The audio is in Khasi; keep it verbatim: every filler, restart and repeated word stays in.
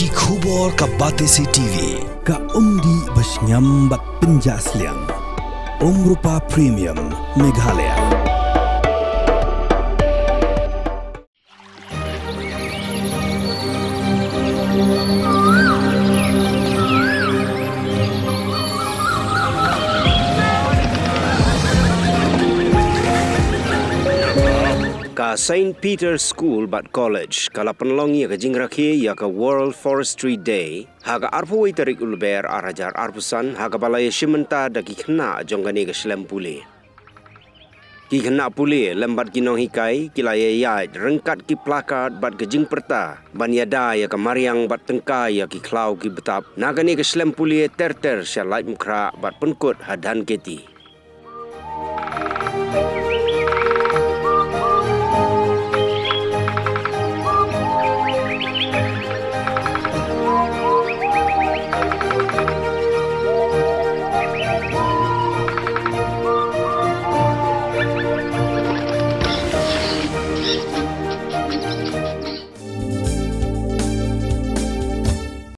Ki khubor ka Batesi T V, ka umdih ba shngiam bad pynjah sliang. Umrupa Premium, Meghalaya. Ka Saint Peter's School bad College ka la pynlong ïa ka jingrakhe ïa ka World Forestry Day ha ka arphew wei tarik u Lber ar hajar arphew san, ha kaba la ïashim bynta da ki khynnah jong kane ka shlem pule. Ki khynnah pule lem bad ki nonghikai ki la ïaid ryngkat ki placard bad ka jingpyrta ban ïada ïa ka mariang bad tyngkai ïa ki khlaw ki btap na kane ka shlem pule ter ter sha Laitumkhrah bad pynkut ha Dhankheti.